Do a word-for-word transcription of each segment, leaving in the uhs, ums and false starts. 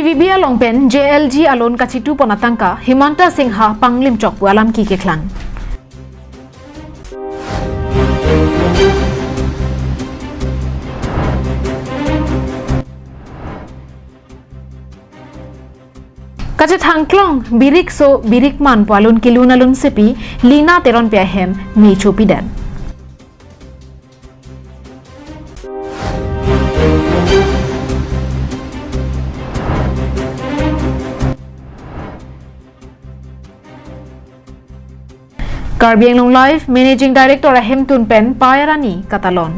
P B along pen J L G a-loan kachitu pon atangka Himanta Singha panglim chok pu alam keklang. Kachethangklong birikso birikman pu a-loan kelun alun sepi Lina Teronpi ahem me chopidet. Karbi Anglong Live Managing Director ahemtun pen Payarani katalon.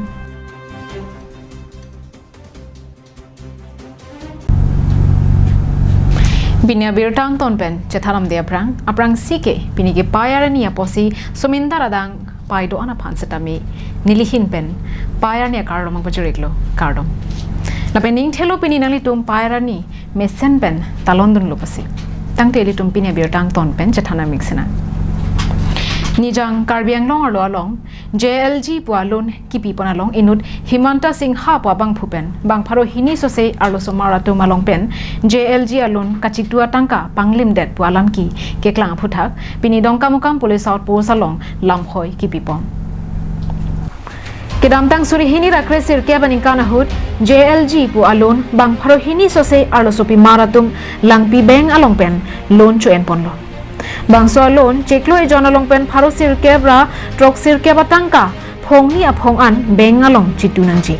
Pini abirta angton pen chethan damde aphrang, aphrangsi ke pini ke Payarani apotsi sominta radang paido-an aphan setame nelihin pen Payarani akardom nangpajir-iklo, kardom. Lapen ning thelo pini nanglitum Payarani mesen pen talondunlo pusi. Tangte ilitum pini abirta angton pen chethan nangmik sinang. Nijang Karbi Anglong arlo along J L G pu a-loan kipi pon along inut Himanta Singha pu abangphu pen bang pharo hini sose arlosomar atum along pen J L G a-loan kachitu atangka panglimdet pu alam keklang aphuthak pini Dongkamukam Police Outpost along lamhoi kipi pon. Kedamtang suri hini ra kre sirkep aningkan ahut J L G pu a-loan bang pharo hini sose arlosopimar atum Langpi Bank along pen loan cho-en ponlo. Bangso a-loan chiklo ejon along pen pharo sirkep ra throk sirkep atangka phongni aphong an bank along chitu nangji.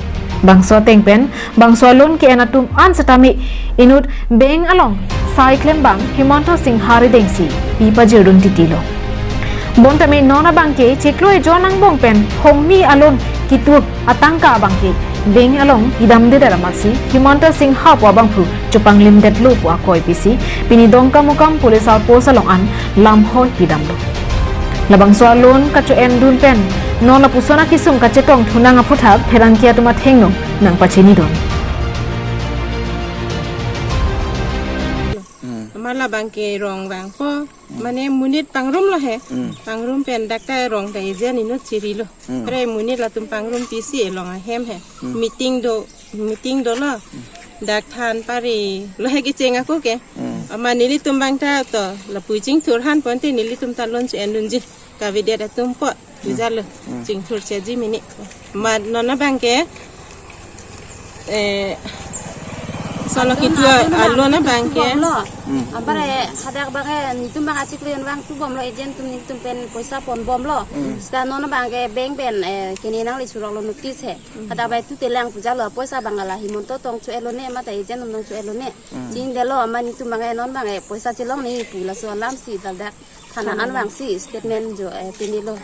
Bangso ateng pen bangso a-loan ke-en atum an setame inut bank along sai klembang Himanta Singha arideng si pi pajirdun titilo. Bonta me non abangke chiklo ejon angbong pen phongni a-loan kitu atangka abangke bank along idamdedet amatsi Himanta Singha pu abangphu chopanglimdetlo pu akoi pisi pini Dongkamukam Police Outpost along an lamhoi pidamlo. Labangso a-loan kacho-endun pen non lapuson akesung kachetong thunang aphuthak pherangke atum athengno nangpachinidun. Hmm. Amat labangke rong vangpo, mane monit pangrumlo he. Hmm. Pangrum pen dak ta rong ta agent inut chirilo. Hmm. Pre monit latum pangrum pisi elong ahem he. Hmm. Meeting do, meeting dolo. Hmm. Dak than parilo he kecheng ako ke. Hmm. Amat nelitum bang ta to lapu chingthur han ponte nelitum ta loan cho-endunji. Kavedet atum po. Hmm. Ijalo. Hmm. Chingthur cheji mini. Amat non abangke eh, solo kitu a-loan abangke. Bomlo. Hmm. Ambare hadak abangke nelitum bang achiklo ejon vangthu bomlo agent atum nelitum pen poisa pon bomlo. Hmm. Seta non abangke bank pen, eh, kene nangli suroklo notice he. Hmm. Hadak abang tu telang pu jalo poisa abang la Himanta tong cho-enlone mate agent atum tong cho-enlone. Hmm. Chingdetlo amat nelitum abangke non abangke poisa chelongle pu laso alam si dak dak thana an vangsi statement jo, eh, pinilo.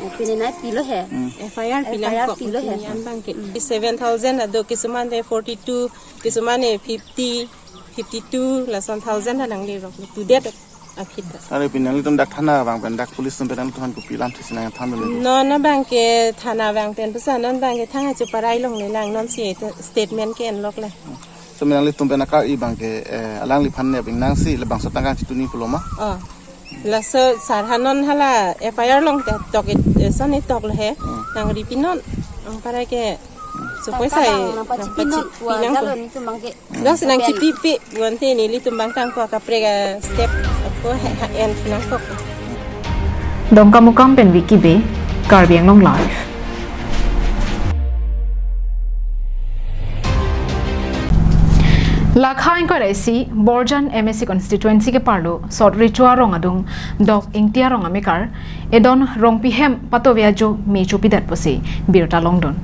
Eh, pini nai pilo he. Hmm. F I R F I R pilang kok pilo he. Pini an abangke. Hmm. Seven thousand ado kisuman te forty-two, kisuman e fifty, fifty-two, lason thousand ta nangle rok. Tudet aphi ta. Are pini nanglitum dak thana abang pen dak police atum pen nangtuhan kopi alam thisi nangthandun? Non abangke thana abang pen pusa non abangke thang achu parai longle lang non si te statement ke-enlok le. Hmm. So pini nanglitum pen akar-i abangke, eh, alangliphan ne abing nangsi labangso tangka chituni pulo ma? Oh. Laso sar hanon hala F I R along te tok it, eh, son itok lo he. Hmm. Nangri pinon. Ang para ke. So tangka poisa bang e, nangpachipi nangpachipi non, wa nangpo. Jalo nelitum abangke. Dak si nangchipipi, bonta nelitum abang tangko kaprek a-step ako ha, ha-en nangkok. Dongkamukam pen Vicky Bey, Karbi Anglong Live. Lakha ingkoi ra isi Borjan M A C constituency keparlo Sot Recho arong adung Dok Ingti arong amekar Edon Rongpi hem patove ajo me chopidet pusi birta longdun.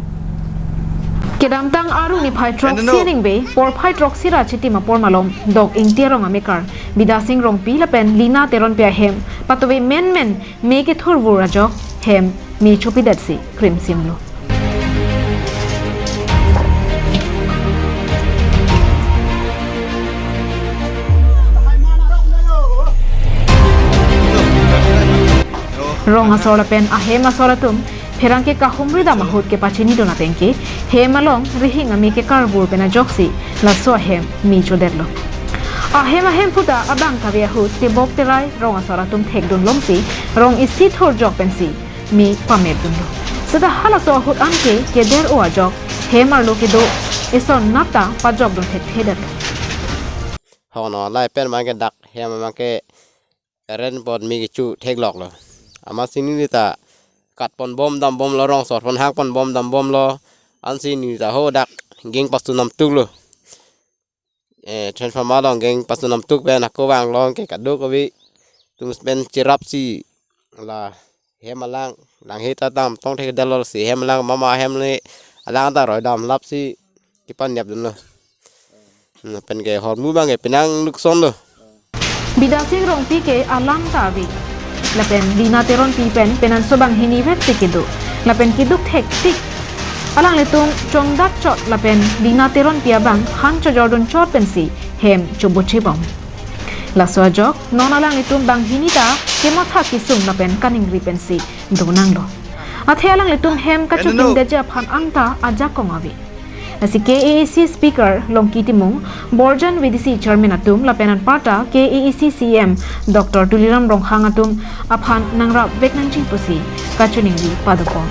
Kedamtang Aru niphai throksi aningve porphai throksi ra chitim apor malom Dok Ingti arong amekar Bidya Sing Rongpi lapen Lina Teronpi ahem patove menmen me kethurvur ajok hem me chopidetsi krimsimlo. Rong asor lapen ahem asor atum pherangke kahumri dam ahut kepachinidun ateng ke hem along rihing ame kekarvur pen ajoksi laso ahem me chodetlo. Ahem ahem puta abang kave ahut tebok terai rong asor atum thekdun longsi rong isi thurjok pensi me pametdunlo. Seta halaso ahut anke keder-o ajok hem arlo kedo eson nat ta pajokdun thekthedetlo. Thon alai pen abang ke dak hem abang ke ren pot mi kecho theklok lo. Amatsi neli ta kat pon bom dam bom lo, rong sor pon hang pon bom dam bom lo. Ansi neli ta ho dak geng pasu nam tuk lo. Eh, transformer along geng pasu nam tuk pen ako vang along ke kadokave atum pen cherap si la hem alang, lang he ta dam tong thekdetlo si hem alang mama hem le alang ta roi dam lap si kepan nep dun lo. Hmm, pen ke hormu abang ke penang nukson lo. Bidya Sing Rongpi ke alam ta ave. Lapen Lina Teronpi pen penanso banghini vet si kedo. Lapen keduk thektik. Alanglitum chongdak chot lapen Lina Teronpi abang han chojor dun chot pensi hem choboche bom. Laso ajok, non alanglitum banghini ta kematha kesung lapen kaningri pensi donang lo. Athe alanglitum hem kachotingdetji aphan anta ajakong ave. Lasi K A A C speaker Longki Timung, Borjan V D C chairman atum lapen anparta K A A C C E M Doctor Tuliram Ronghang atum aphan nangrap vek nangji pusi kachiningri padopon.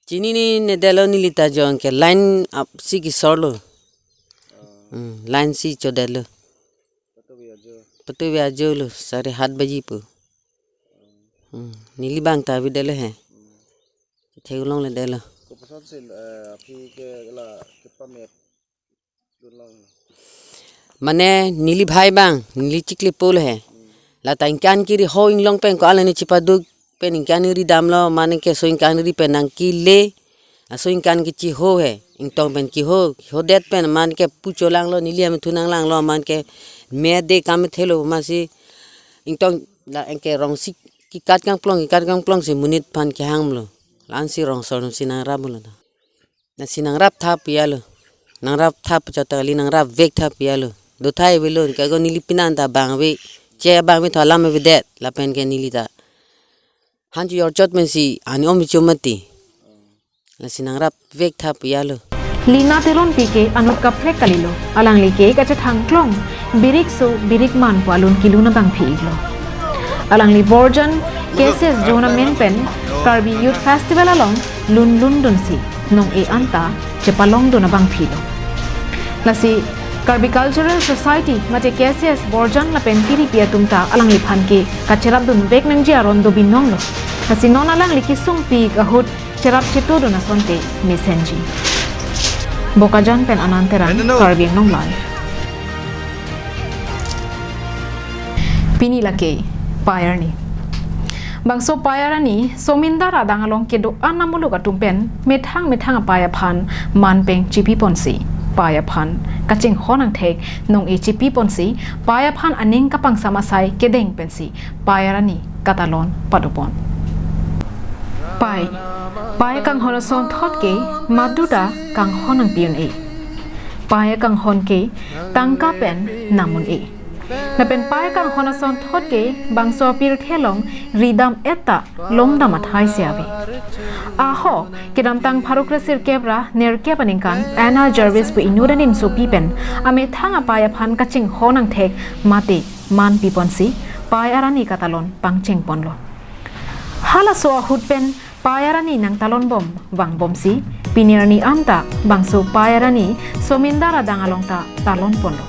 Chinine detlo, neli ta jong ke line up si kesor lo. Hmm, line si chodet lo. Patu ajo lo, sare hat baji pu. Hmm, neli abang ta avedetlo he. Theklong ledetlo. Kopuson si, eh, aphi ke la kepamet dun long. Mane neli bhai abang, neli chikli pul he. Lata ingkan kiri ho inglong pen ko alani chipaduk pen ingkan ri damlo, mane ke so ingkan ri pen nangkele. Aso ingkan kechiho he, ingtong pen keho, hodet pen mane ke pucho langlo, neli amethu nanglanglo, mane ke mede kamethelo, amatsi ingtong la anke rong si kekat kangplong, kekat kangplong si monit aphan kehang lo. La-ansi rong sor si nangrap lo. Lasi nangrap thap ya lo. Nangrap thap chot ta kali, nangrap vek thap ya lo. Dothai avelo, ke ko neli pini anta abang ave. Che abang ave tho alam avedet. Lapen ke neli ta han chojor chot pensi ani om cho mati. Lasi nangrap vek thap ya lo. Lina Teronpi ke anut kaprek kalilo. Alangli ke kachethang klong. Birik so, birik man pu alun kelun abangphi lo. Alangli Borjan K S S Zone amen pen Karbi Youth Festival along lun lun dunsi nong-e anta chepalong dun abangphi lo. Lasi Karbi Cultural Society mate K S S Borjan lapen tiripi atum ta alangliphan ke kacherap dun vek nangji aron dobinong lo. Lasi non alangli kesungpik ahut cherap chetu dun asonte mesenji. Bokajan pen Anand Terang, Karbi Anglong Live. Pini lake Pei arni. Bangso Pei arni, Somindar adang along kedo-an amuluk atum pen methang methang apei aphan manpeng chipi ponsi, pei aphan kachinghon angthek nong-e chipi ponsi, pei aphan aning kapangsam asai kedeng pensi, Pei arni katalon padopon. Pei, pei kanghon asonthot ke madu ta kanghon nangpi un-e. Pei kanghon ke tangka pen nam un-e. Lapen pei kanghon asonthot ke bangso apirthe along ridam-et ta longdam athai si ave. Ahok, kedamtang pharo kresirkep ra nerkep aningkan Anna Jarvis pu inut animsopi pen amethang apei aphan kachinghon angthek mate manpi ponsi, pei arni katalon pangcheng ponlo. Halaso ahut pen pei arni nangtalon bom vangbomsi, pini arni anta bangso pei arni Somindar adang along ta talon ponlo.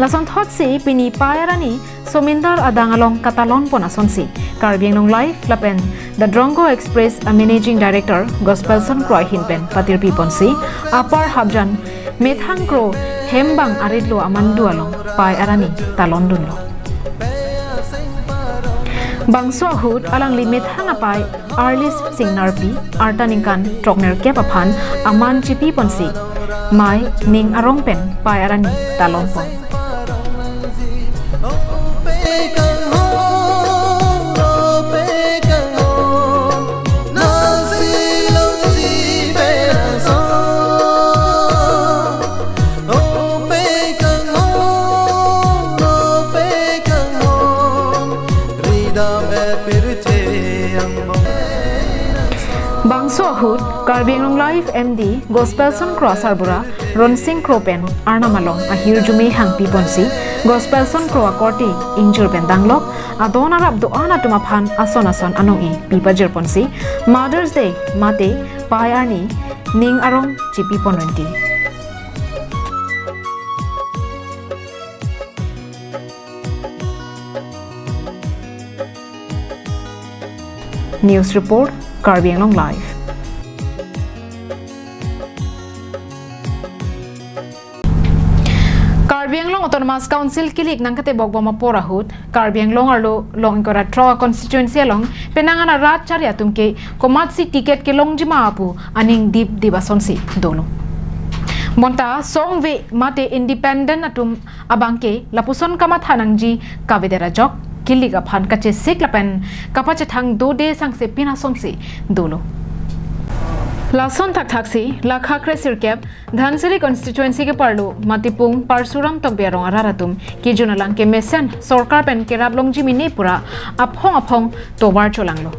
Lasonthotsi pini pei arni Somindar adang along katalon pon asonsi, Karbi Anglong Live lapen The Drongo Express a Managing Director Gospelson Kro ahin pen patirpi ponsi, apar hapjan methang kro hembang arit lo amandu along pei arni talon dunlo. Bangso ahut alangli methang apei Arlis Singnarpi, arta ningkan throknerkep aphan aman chipi ponsi, mei ning arong pen pei arni talon pon. Bangso ahut, Karbi Anglong Live M D, Gospelson Kro asarbura, Ronsing Kro pen, arnam along ahirjume hangpi ponsi, Gospelson Kro akorte ingjir pen danglok, adon arap do-an atum aphan ason ason anong-e pi pajir ponsi, Mother's Day, mate, pei arni, ning arong chipi pon renti. News report, Karbi Anglong Live. Karbi Anglong Autonomous Council kilik nangkatebok bom apor ahut, Karbi Anglong arlo long ingkoi ra throk constituency along penang an arat chari atum ke komatsi ticket kelongji ma pu aning dipdip asonsi dolo. Bonta songve mate independent atum abangke lapuson kamatha nangji kavedet ajok kilik aphan kachesik lapen kapachethang dode sangse pin asonsi dolo. Lason thakthaksi la kha kre sirkep Dhansiri constituency keparlo Matipung Parsuram Tokbi arong arat atum kijun alang kemesen sorkar pen kerap longji mene pura aphong aphong tovar cholanglo.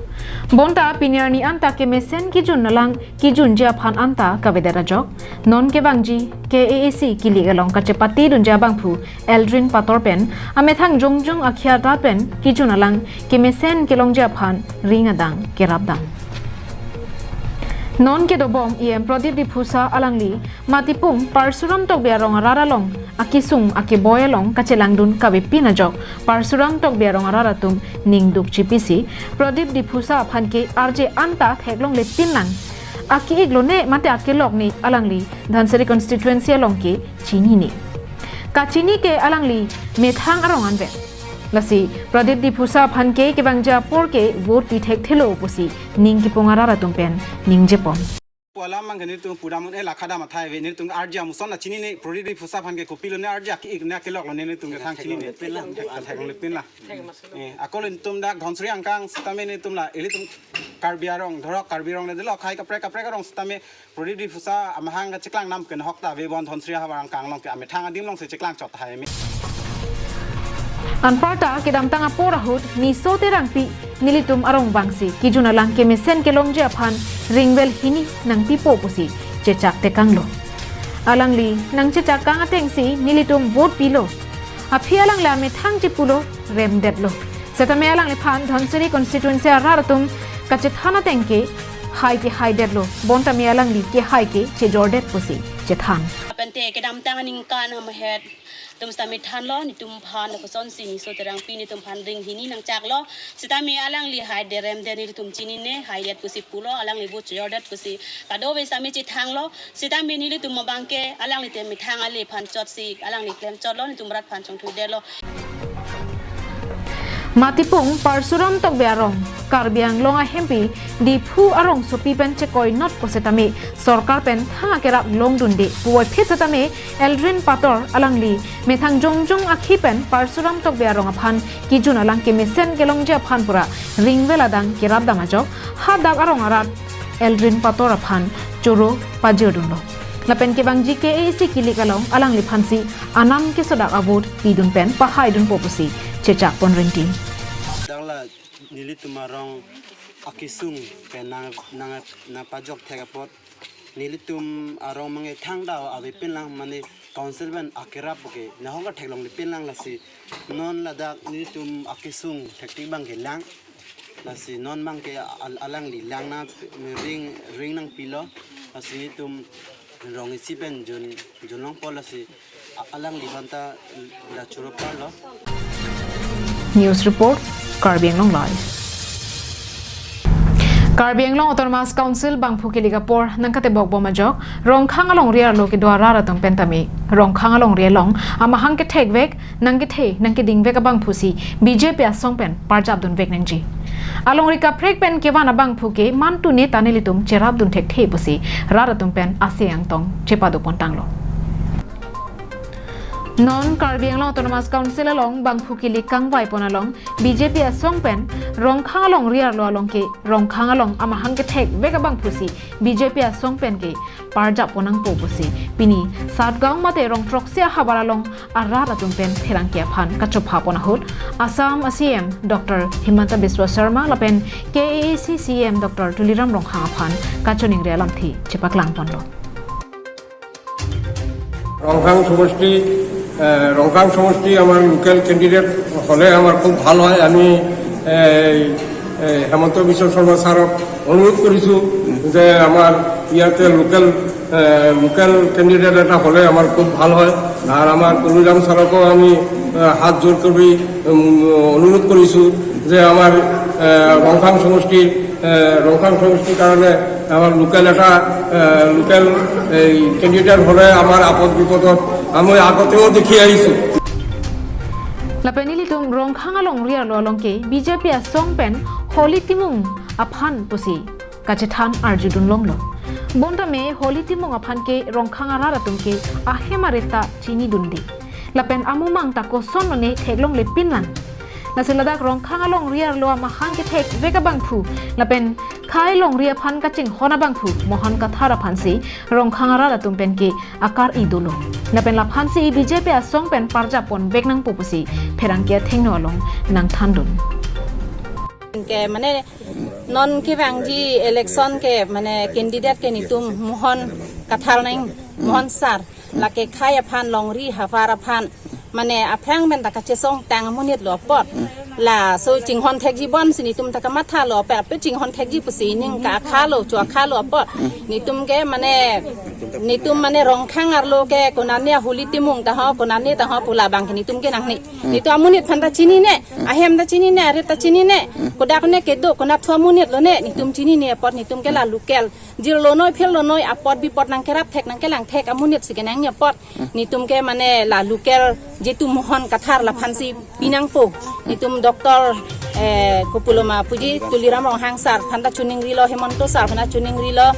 Bonta pini arni anta kemesen kijun alang kijunji aphan anta kavedet ajok non kevangji K A A C kilik along kachepatedunji abangphu Eldrin Pator pen amethang jongjong akhia ta pen kijun alang kemesen kelongji aphan ring adang kerapdam. Non kedobom E M Pradip Diphusa alangli Matipung Parsuram Tokbi arong arat along akesung akeboi along kachelangdun kavepin ajok Parsuram Tokbi arong arat atum ningduk chipisi Pradip Diphusa aphan ke arje anta theklongle pinlang. Ake-ik lone mate akelok ne alangli Dhansiri constituency along ke chinine. Kachini ke alangli methang arong anvet. Lasi Pradip Diphusa aphan ke kevangji apor ke vote pi thekthelo pusi ning kipung arat atum pen ningjepon. Pu alam mang ke nelitum pudam un-e la khadam athai ave, nelitum arje amuson la chinine, Pradip Diphusa aphan ke kopilo ne arje ake-ik ne akelok lo ne nelitum ke thang chinine. Theklongle pinlang. Eh, ako nelitum dak Dhansiri angkang sitame nelitum la, ilitum Karbi arong, dhorok Karbi arong le delo, khai kaprek kaprek arong sitame Pradip Diphusa amahang kacheklang nam ken hok ta ave, bon Dhansiri ahavar angkang along ke amethang adim alongsi cheklang chot tahai me. Anparta kedamtang apor ahut Niso Terangpi nelitum arong abangsi kijun alang kemesen kelongji aphan ringvel hini nangpipo pusi chechak tekanglo. Alangli nangchechak kang atengsi nelitum vote pilo. Aphi alangli amethang chepulo, remdetlo. Setame alangliphan Dhansiri constituency arat atum kachethan ateng ke hai kehaidetlo. Bonta me alangli kehai ke chejordet pusi chethan. Apente kedamtang aningkan amehet atum sitame thanlo, nelitum aphan lapuson si Niso Terangpi nelitum aphan ring hini nangchaklo. Sitame alangli haidet remdet nelitum chinine, haidet pusi pulo, alangli vote chejordet pusi kadokave sitame chethanglo. Sitame nelitum abangke alangli te methang ale aphan chotsi alangli klem chotlo, nelitum rat aphan chongthuidetlo. Matipung Parsuram Tokbi arong Karbi Anglong ahempi Diphu arongsopi pen chekoinot ko setame sorkar pen thang akerap longdunde puvoiphit setame Eldrin Pator alangli methang jongjong akhi pen Parsuram Tokbi arong aphan kijun alang kemesen kelongji aphan pura ringvel adang kerapdam ajok hadak arong arat Eldrin Pator aphan choro pajirdunlo. Lapen kevangji K A A C kilik along alangliphansi anam kesodak avote pidun pen pahaidunpo pusi chechakpon rinti. Dak la nelitum arong akesung pen nang nang nangpajok thek apot nelitum arong abangke thangta avepinlang mane council pen akerap ke nahok theklongle pinlang lasi non ladak nelitum akesung thektik abangke lang. Lasi non abangke al- alangli lang na ring ring nangpilo. Lasi nelitum rong isi pen jun junlongpo lasi a- alangli aphanta la choro parlo. News report, Karbi Anglong Live. Karbi Anglong Autonomous Council bangphu kilik apor nangkatebok bom ajok Rongkhang alongri arlo kedo arat atum pen tame Rongkhang alongri along amahang kethekvek nangkethe nangkedingvek abangphusi B J P asong pen parjapdunvek nangji. Alongri kaprek pen kevan abangphu ke mantu neta nelitum cherapdun thekthe pusi rat atum pen ase angtong chepadopontanglo. Non Karbi Anglong Autonomous Council along bangphu kilik kangvaipon along B J P asong pen Rongkhang alongri arlo along ke Rongkhang along amahang kethekvek abangphusi B J P asong pen ke parjaponnangpo pusi pini Satgaon mate Rongtroksi ahavar along arat atum pen pherangke aphan kachophapon ahut Assam a C M Doctor Himanta Biswa Sarma lapen K A A C C M Doctor Tuliram Ronghang aphan kachiningri alamthe chepaklangponlo. রংখাং সমষ্টি, আহ, রংখাং সমষ্টি আমার local candidate হ'লে আমাৰ খুব ভাল হয়। আমি, এ, এ, হিমন্ত বিশ্ব শৰ্মা ছাৰক অনুৰোধ কৰিছোঁ যে আমাৰ ইয়াতে লোকেল, এ, লোকেল ক্যান্ডিডেট এটা হ'লে আমাৰ খুব ভাল হয়। আৰু আমাৰ তুলিৰাম ছাৰকো আমি, এ, হাত জোৰ কৰি, উম, অনুৰোধ কৰিছোঁ যে আমাৰ, এ, ৰংখাং সমষ্টিৰ এ, ৰংখাং সমষ্টিৰ কাৰণে আমাৰ লোকেল এটা, এ, লোকেল এই কেণ্ডিডেট হ'লে আমাৰ আপদ বিপদত আমি আগতেও দেখি আহিছোঁ। Lapen nelitum Rongkhang alongri arlo along ke B J P asong pen Holi Timung aphan pusi kachethan arjudun longlo. Bonta me Holi Timung aphan ke Rongkhang arat atum ke ahem arit ta chinidunde. Lapen amumang ta koson lone theklongle pinlang. Lasi ladak Rongkhang alongri arlo amahang kethekvek abangphu lapen khei longri aphan kachinghon abangphu Mohan Kathar aphansi Rongkhang arat atum pen ke akar-i dolo. Lapen laphansi B J P asong pen parjap ponvek nangpo pusi pherangke athengno along nangthandun. Ke mane non kevangji election ke mane candidate ke netum Mohan Kathar nang, Mohan sir. Lake khei aphan, longri havar aphan mane aphrang pen ta kachesongtang amonit lo apot. Laso chinghon thekji bonsi netum ta kamathalo, ape ape chinghon thekji pusi ning ka akhalo, chu akhalo apot. Netum ke mane, netum mane Rongkhang arlo ke konane Holi Timung ta ho, konane ta ho pu labang ke netum ke nangne. Netum amonit aphan ta chinine, ahem ta chinine, arit ta chinine. Kodak ne kedo, konat thu amonit lone, netum chinine apot netum ke la local jirlonoi phirlonoi apot bipot nangkerap thek nangkelang thek amonit si kenangji apot. Netum ke mane la local jitu Mohan Kathar laphansi pinangpo. Netum doctor, eh, kopuloma puji Tuliram Ronghang sir aphan ta choningrilo, Hemanta sir aphan ta choningrilo.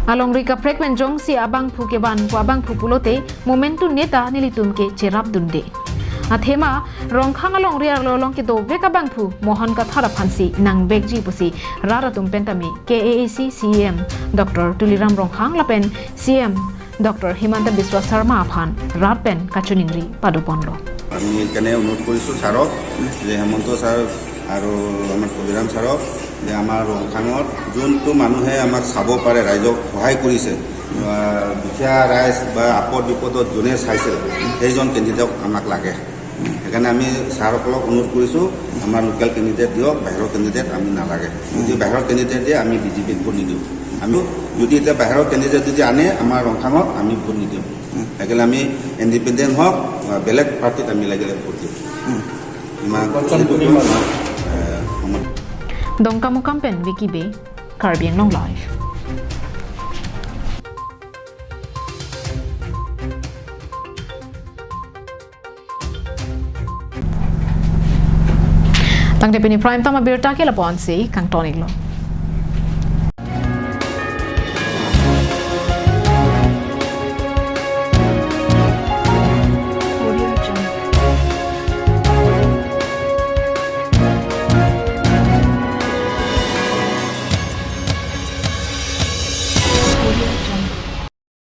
Alongri kaprek pen jongsi abangphu kevan pu abangphu pulote momentum neta nelitum ke cherapdunde. Athema Rongkhang alongri arlo along kedovek abangphu Mohan Kathar aphansi nangvekji pusi rat atum pen tame K A A C C E M Doctor Tuliram Ronghang lapen C E M Doctor Himanta Biswa Sarma aphan rat pen kachoningri padoponlo. আমি সেইকাৰণে অনুৰোধ কৰিছোঁ ছাৰক যে হেমন্ত ছাৰ আৰু আমাৰ কবিৰাম ছাৰক যে আমাৰ ৰংখাঙত যোনটো মানুহে আমাক চাব পাৰে, ৰাইজক সহায় কৰিছে, বা দুখীয়া ৰাইজ বা আপদ বিপদত যোনে চাইছে, সেইজন কেণ্ডিডেট আমাক লাগে। সেইকাৰণে আমি ছাৰসকলক অনুৰোধ কৰিছোঁ, আমাৰ লোকেল কেণ্ডিডেট দিয়ক, বাহিৰৰ কেণ্ডিডেট আমি নালাগে। যদি বাহিৰৰ কেণ্ডিডেট দিয়ে আমি বি জে পিক ভোট নিদিওঁ। আমি যদি এতিয়া বাহিৰৰ কেণ্ডিডেট যদি আনে আমাৰ ৰংখাঙত, আমি ভোট নিদিওঁ। সেইকাৰণে আমি ইণ্ডিপেণ্ডেণ্ট হওক বা বেলেগ পাৰ্টিত আমি লাগিলে ভোট দিওঁ। ইমান Dongkamukam pen Vicky Bey, Karbi Anglong Live. Tangte pini prime time abirta ke lapu-ansi kangton-iklo.